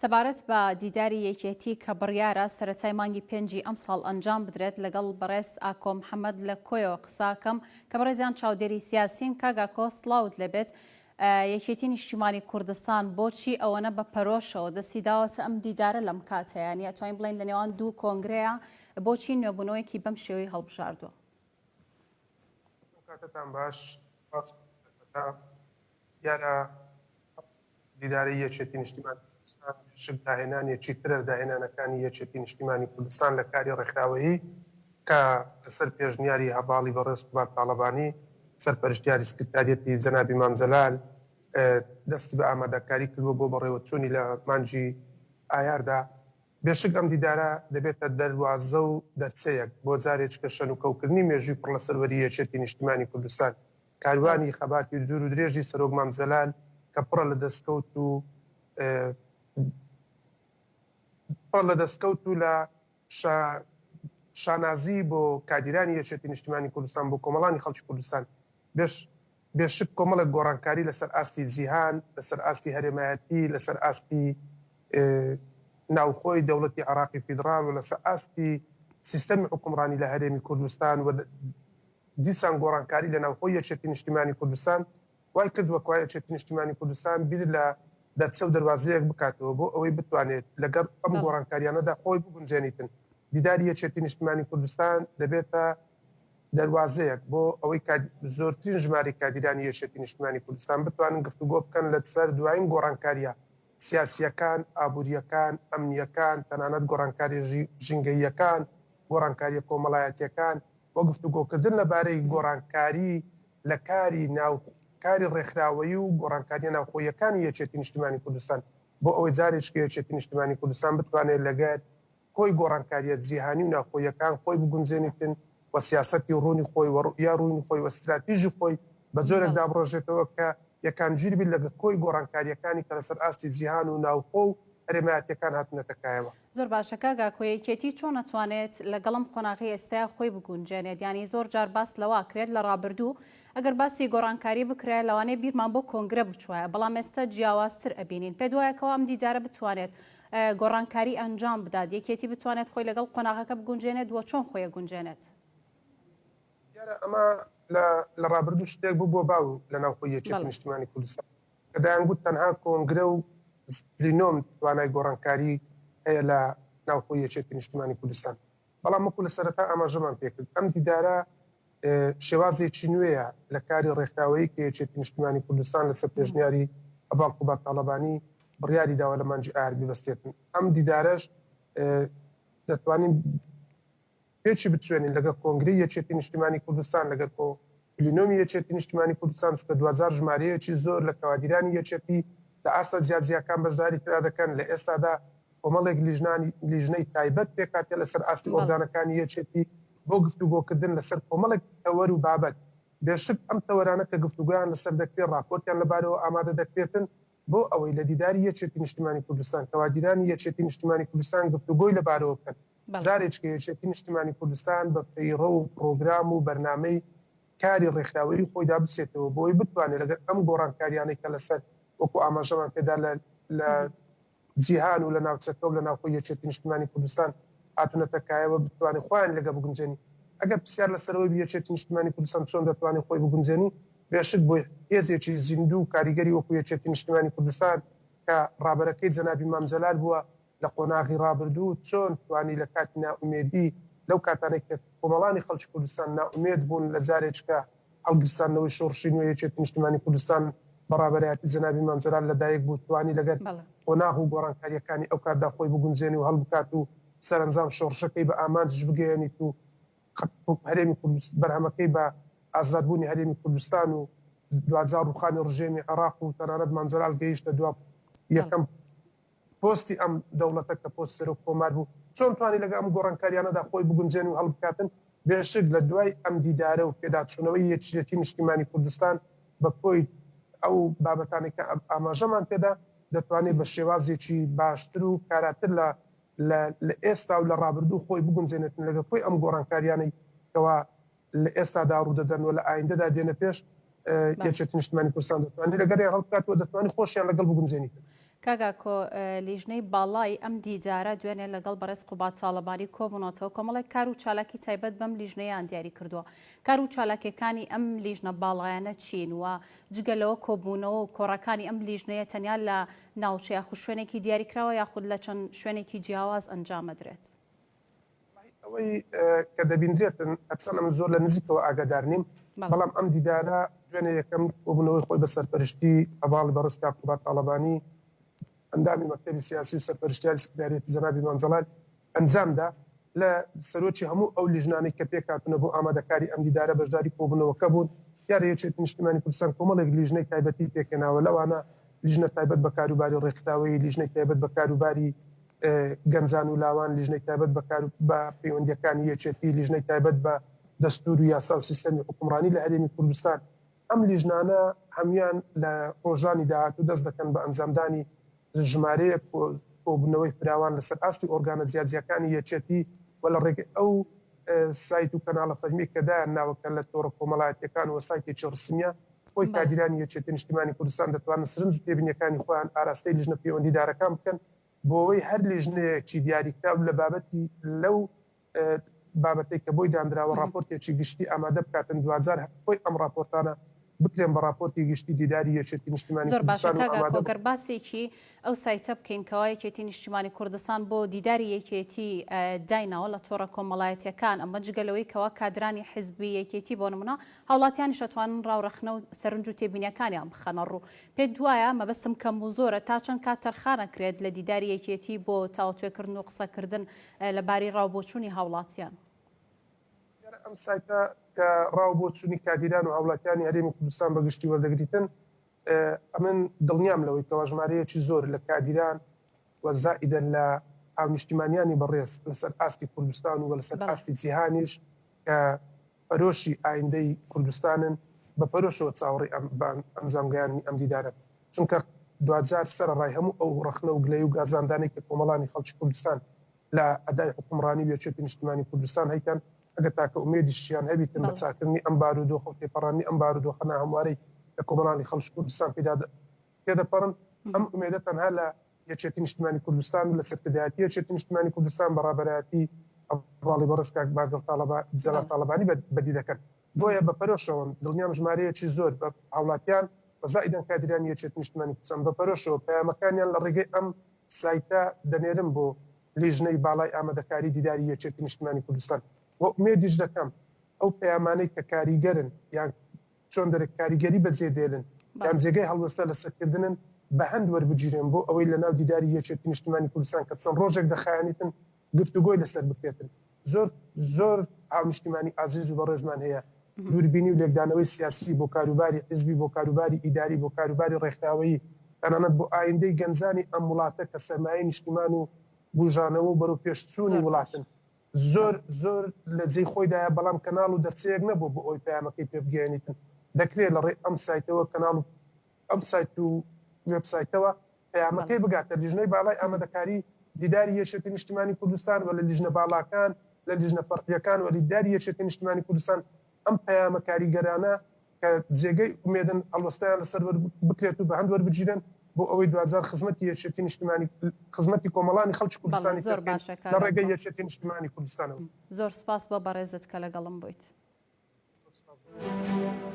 سەبارەت بە دیداری یەکێتی کە بڕیارە سەرەتای مانگی پێنجی ئەمساڵ ئەنجام بدرێت لەگەڵ بەڕێز ئاکۆ محەمەد لە کۆیەوە قساکەم کە بەڕێزیان چاودێری سیاسین. کاک ئاکۆ سڵاوت لێبێت. یەکێتی نیشتیمانی کوردستان بۆچی ئەوەنە بە پەرۆشەوە دەستی داوەتە ئەم دیدارە لەم کاتەیا؟ یانی ئەتوانین بڵێین لە نێوان دوو کۆنگرەیە بۆچی نوێبوونەوەیەکی بەم شێوەی هەڵبژاردووە؟ ئەم کاتەتان باش، سپاس بۆ دەرفەتە. دیارە ئەم دیدارەی یەکێتی نیشتیمانی کوردستان بێشک داهێنانێکی ترە لە داهێنانەکانی یەکێتی نیشتیمانی کوردستان لە کاری ڕێکخراوەیی کە لەسەر پێشنیاری هەڤاڵی بەڕێز قوباد تاڵەبانی سەرپەرشتیاری سکرتاریەتی جەنابی مام جەلال دەستی بە ئامادەکاری کردووە بۆ بەڕێوەچوونی لە مانگی ئایاردا. بێشک ئەم دیدارە دەبێتە دەروازە و دەرچەیەک بۆ جارێکیکە شەنوکەوکردنی مێژووی پڕ لە سەروەری یەکێتی نیشتیمانی کوردستان، کاروانی خەباتی دوور و درێژی سەرۆک مام جەلال کە پڕە لە دەسکەوت و پڕە لە دەسکەوت و لە شانازی بۆ کادیرانی یەکێتی نیشتیمانی کوردستان، بۆ کۆمەڵانی خەڵکی کوردستان. بێ بێ شک کۆمەڵێک گۆڕانکاری لەسەر ئاستی جیهان، لەسەر ئاستی هەرێمایەتی، لەسەر ئاستی ناوخۆی دەوڵەتی عێراقی فیدڕاڵ و لەسەر ئاستی سیستەمی حوکمڕانی لە هەرێمی کوردستان و دیسان گۆڕانکاری لە ناوخۆی یەکێتی نیشتیمانی کوردستان وای کردووە کوا یەکێتی نیشتیمانی کوردستان بیر لە دەرچە و دەروازەیەک بکاتەوە بۆ ئەوەی بتوانێت لەگەڵ ئەم گۆڕانکاریانەدا خۆی بگونجێنیتن. دیداری یەکێتی نیشتیمانی کوردستان دەبێتە دەروازەیەک بۆ ئەوەی زۆرترین ژمارەی کادیرانی یەکێتی نیشتیمانی کوردستان بتوانن گفتوگۆ بکەن لەسەر دوایین گۆڕانکارییە سیاسییەکان، ئابوورییەکان، ئەمنییەکان، تەنانەت گۆڕانکارییە ژینگەییەکان، گۆڕانکارییە کۆمەڵایەتییەکان و گفتوگۆکردن لەبارەی گۆڕانکاری لە کاری ناو کاری ڕێکخراوەیی و گۆڕانکارییە ناوخۆییەکانی یەکێتی نیشتیمانی کوردستان بۆ ئەوەی جارێکیکە یەکێتی نیشتیمانی کوردستان بتوانێت لەگەر کۆی گۆڕانکارییە جیهانی و ناوخۆییەکان خۆی بگونجێنیتن و سیاسەتی ڕوونی خۆی و ڕوئیا ڕوونی خۆی و ستراتیژی خۆی بە جۆرێک دابڕێژێتەوە کە یەکانگیر بیت لەگە کۆی گۆڕانکارییەکانی کە لەسەر ئاستی جیهان و ناوخۆ و هەرێمایەتییەکان هاتوونەتە کایەوە. زۆر باشە کاک ئاکۆ یەکێتی چۆن ئەتوانێت لەگەڵ ئەم قۆناغەی ئێستایا خۆی بگونجێنێت یانی زۆر جار باس لەوە ئەکرێت لە ڕابردوو ئەگەر باسی گۆڕانکاری بکرایە لەوانەیە بیرمان بۆ کۆنگرە بچوایە بەڵام ئێستا جیاوازتر ئەبینین پێت وایە کەوا ئەم دیدارە بتوانێت گۆڕانکاری ئەنجام بدات یەکێتی بتوانێت خۆی لەگەڵ قۆناغەکە بگونجێنێت وە چۆن خۆی ئەگونجێنێت؟ دیارە ئەمە لە لە ڕابردوو شتێک بوو بۆ باو لە ناوخۆی یەکێتی نیشتیمانی کوردستان کە دەیانگوت تەنها کۆنگرە و پلینۆم توانای گۆڕانکاری هەیە لە ناوخۆی یەکێتی نیشتیمانی کوردستان بەڵام وەکو لە سەرەتا ئاماژەمان پێکرد ئەم دیدارە شێوازێکی نوێیە لە کاری ڕێکخراوەیی کە یەکێتی نیشتیمانی کوردستان لەسەر پێشنیاری هەڤاڵ قوباد تاڵەبانی بڕیاری داوە لە مانگی ئایار بیبەستێتن. ئەم دیدارەش دەتوانین پێکی بچوێنین لەگەڵ کۆنگرەی یەکێتی نیشتیمانی کوردستان، لەگەڵ کۆ پلینۆمی یەکێتی نیشتیمانی کوردستان، چونکە دواجار ژمارەیەکی زۆر لە کەوادیرانی یەکێتی لە ئاستە جیاجیاکان بەشداری تێدا دەکەن، لە ئێستادا کۆمەڵێک لیژنانی لیژنەی تایبەت پێکهاتیە لەسەر ئاستی ئۆرگانەکانی یەکێتی بۆ گفتوگۆکردن لەسەر کۆمەڵێک تەوەر و بابەت. بێشک ئەم تەوەرانە کە گفتوگۆیان لەسەر دەکرێت ڕاپۆرتیان لەبارەوە ئامادە دەکرێتن بۆ ئەوەی لە دیداری یەکێتی نیشتیمانی کوردستان کەوادیرانی یەکێتی نیشتیمانی کوردستان گفتوگۆی لەبارەوە بکەن. جارێکیکە یەکێتی نیشتیمانی کوردستان بە پەیڕەو و پڕۆگرام و بەرنامەی کاری ڕێکخراوەیی خۆیدا بچێتەوە بۆ ئەوەی بتوانێت لەگەڵ ئەم گۆڕانکاریانەی کە لەسەر وەکو ئاماژەمان پێدا لە لە جیهان و لە ناوچەکە و لە ناوخۆی یەکێتی نیشتیمانی کوردستان هاتوونەتە کایەوە بتوانێت خۆیان لەگە بگونجێنی. ئەگەر پرسیار لەسەر ئەوەی بی یەکێتی نیشتیمانی کوردستان چۆن دەتوانێت خۆی بگونجێنی، بێشک بۆ هێزێکی زیندوو و کاریگەری وەکو یەکێتی نیشتیمانی کوردستان کە ڕابەرەکەی جەنابی مام جەلال بووە لە قۆناغی ڕابردوو چۆن توانی لە کاتی نائومێدی لەو کاتانەی کە کۆمەڵانی خەڵکی کوردستان نائومێد بوون لە جارێکیکە هەڵگیرساندنەوەی شۆڕشی نوێ یەکێتی نیشتیمانی کوردستان بە ڕابەرایەتی جەنابی مام جەلال لە دایک بوو توانی لەگەر قۆناغ و گۆڕانکارییەکانی ئەو کاتدا خۆی بگونجێنی و هەڵبکات و سەرەنجام شۆڕشەکەی بە ئامانجیش بگەیەنیت و هەرێمی کوردستان بەرهەمەکەی بە ئازادبوونی هەرێمی کوردستان و دواجار ڕووخانی ڕژێمی عێراق و تەنانەت مام جەلال گەیشتە دوا یەکەم پۆستی ئەم دەوڵەتە کە پۆست سەرۆک کۆمار بوو، چۆن توانی لەگەڵ ئەم گۆڕانکاریانەدا خۆی بگونجێنی و هەڵبکاتن؟ بێشک لە دوای ئەم دیدارە و پێداچوونەوەی یەکیەتی نیشتیمانی کوردستان بە کۆی ئەو بابەتانەی کە ئاماژەمان پێدا، دەتوانێت بە شێوازێکی باشتر و کاراتر لە لە ئێستا و لە ڕابردوو خۆی بگونجێنێتن لەگەڵ کۆی ئەم گۆڕانکاریانەی کەوا لە ئێستادا ڕوودەدەن و لە ئایندەدا دێنە پێش، یەکێتی نیشتمانی کوردستان دەتوانێت لەگەڵیان هەڵبکات و دەتوانێت خۆشیان لەگەڵ بگونجێنیتن. کاک ئاکۆ، لیژنەی باڵای ئەم دیدارە دوێنێ لەگەڵ بەڕێز قوباد تاڵەبانی کۆبوونەتەوە، کۆمەڵێک کار و چالاکی تایبەت بەم لیژنەیان دیاری کردووە. کار و چالاکیەکانی ئەم لیژنە باڵایانە چین و جگە لەوە کۆبوونەوە و کۆڕەکانی ئەم لیژنەیە تەنیا لە ناوچە یاخود شوێنێکی دیاریکراوە یاخود لە چەند شوێنێکی جیاواز ئەنجامەدرێت؟ ئەوەی کە دەبیندرێتن هەرچەندە من زۆر لە نزیکەوە ئاگادار نیم، بەڵام ئەم دیدارە دوێنێ یەکەم کۆبوونەوەی خۆی بە سەرپەرشتی هەڤاڵی بەڕێز کاک قوباد تاڵەبانی ئەندامی مەکتەبی سیاسی و سەرپەرشتیاری سکرتاریەتی جەنابی مام جەلال ئەنجامدا، لە سەرۆکی هەموو ئەو لیژنانەی کە پێکهاتوونە بۆ ئامادەکاری ئەم دیدارە بەشداری کۆبوونەوەکە بوون. دیارە یەکێتی نیشتیمانی کوردستان کۆمەڵێک لیژنەی تایبەتی پێکهێناوە لەوانە لیژنە تایبەت بە کاروباری ڕێکخراوەیی، لیژنەی تایبەت بە کاروباری گەنجان و لاوان، لیژنەی تایبەت بە کار بە پەیوەندییەکانی یەکێتی، لیژنەی تایبەت بە دەستوور و یاسا و سیستەمی حوکمڕانی لە هەرێمی کوردستان. ئەم لیژنانە هەموویان لە ڕۆژانی داهاتوو دەست دەکەن بە ئەنجامدانی ژمارەیەک کۆبوونەوەی فراوان لەسەر ئاستی ئۆرگانە جیاجیاکانی یەکێتی و لە ڕێگەی ئەو سایت و کەناڵە فەرمییە کە دایان ناوە کە لە تۆڕە کۆمەڵایەتییەکان و سایتێکی ڕسمییە خۆی کادیرانی یەکێتی نیشتیمانی کوردستان دەتوانن سرنج و تێبینییەکانی خۆیان ئاراستەی لیژنە پەیوەندیدارەکان بکەن بۆوەی هەر لیژنەیەکی دیاریکراو لە بابەتی لەو بابەتەی کە بۆی دانراوە ڕاپۆرتێکی گشتی ئامادە بکاتن دواجار کۆی ئەم ڕاپۆرتانە بکرێن بە ڕاپۆرتی گشتی دیداری یەکێتی نیشتیمانی زۆر باشە کوردستان و کاک ئامادە ئاکۆ گەر باسێکی ئەو سایتە بکەین کەوا یەکێتی نیشتیمانی کوردستان بۆ دیداری یەکێتی دایناوە لە تۆڕە کۆمەڵایەتیەکان ئەمە جگە لەوەی کەوا کادرانی حیزبی یەکێتی بۆ نمونە هاوڵاتیانیش ئەتوانن ڕاو ڕەخنە و سەرنج و تێبینیەکانیان بخەنە ڕوو پێت وایە مەبەستم کەم و زۆرە تا چەند کات تەرخان ئەکرێت لە دیداری یەکێتی بۆ تاوتوێکردن و قسەکردن لە بارەی ڕاو بۆچوونی هاوڵاتیان؟ دیارە ئەم سایتە کە ڕاو بۆچوونی کادیران و هاوڵاتیانی هەرێمی کوردستان بە گشتی وەردەگریتن ئەمن دڵنیام لەوەی کەوا ژمارەیەکی زۆر لە کادیران و زائیدەن لە هاونیشتیمانیانی بەڕێز لەسەر ئاستی کوردستان و لەسەر ئاستی جیهانیش کە پەرۆشی ئایندەی کوردستانن بە پەرۆشەوە چاوەڕێی ئەم بە ئەنجام گەیاندنی ئەم دیدارەن چونکە دواجار سەرەڕای هەموو ئەو ڕەخنە و گلەیی و گازاندانەی کە کۆمەڵانی خەڵکی کوردستان لە ئەدای حوکمڕانی و یەکێتی نیشتمانی کوردستان هەیتان ئەگەر تاکە ئومێدیشیان هەبیتن بە چاکردنی ئەم بارودۆخە و تێپەڕاندنی ئەم بارودۆخە ناهەموارەی کە کۆمەڵانی خەڵکی کوردستان پێدا تێدەپەڕن، ئەم ئومێدە تەنها لە یەکێتی نیشتمانی کوردستان و لە سەرکردایەتی یەکێتی نیشتمانی کوردستان بە ڕابەرایەتی هەڤاڵی بەڕێز کاک باڤڵ جەلال تاڵەبانی بەدی دەکەن. بۆیە بە پەرۆشەوەم، دڵنیام ژمارەیەکی زۆر بە هاوڵاتیان و زائیدەن کادیرانی یەکێتی نیشتمانی کوردستان بە پەرۆشەوە پەیامەکانیان لە ڕێگەی ئەم سایتە دەنێرن بۆ لیژنەی باڵای ئامادەکاری دیداری یەکێتی نیشتمانی کوردستان و ئومێدیش دەکەم ئەو پەیامانەی کە کاریگەرن یان چۆن دەرێ کاریگەری بەجێ دێلن یان جێگەی هەڵوێستە لەسەر کردنن بە هەند وەربگیرێن بۆ ئەوەی لە ناو دیداری یەکێتی نیشتمانی کوردستان کە چەند ڕۆژێک دەخایەنیتن گفتوگۆی لەسەر بکرێتن. زۆر زۆر هاونیشتیمانی ئازیز و بەڕێزمان هەیە دووربینی و لێکدانەوەی سیاسی بۆ کاروباری حیزبی بۆ کاروباری ئیداری بۆ کاروباری ڕێکخراوەیی تەنانەت بۆ ئایندەی گەنجانی ئەم وڵاتە کە سەرمایەی نیشتیمان و بوژانەوە و بەرەوپێشچوونی وڵاتن زۆر زۆر لە جێی خۆیدایە بەڵام کەناڵ و دەرچەیەک نەبووە بۆ ئەوەی پەیامەکەی پێ بگەیەنیتن دەکرێت لە ڕێی ئەم سایتەوە کەناڵ و ئەم سایت و وێبسایتەوە پەیامەکەی بگاتە لیژنەی باڵای ئامادەکاری دیداری یەکێتی نیشتیمانی کوردستان و لە لیژنە باڵاکان لە لیژنە فەرعیەکان و دیداری یەکێتی نیشتیمانی کوردستان ئەم پەیامە کاریگەرانە کە جێگەی ئومێدن هەڵوەستەیان لەسەر بکرێت و بە هەند وەربگیرێن بۆ ئەوەی دواجار خزمەتی یەکێتی نیشتیمانی خزمەتی کۆمەڵانی خەڵکی کوردستانی زۆر باشە لە ڕێگەی یەکێتی نیشتیمانی کوردستانەوە. زۆر سپاس بۆ بەڕێزت کە لەگەڵم بوویت. زۆر سپاس بۆ.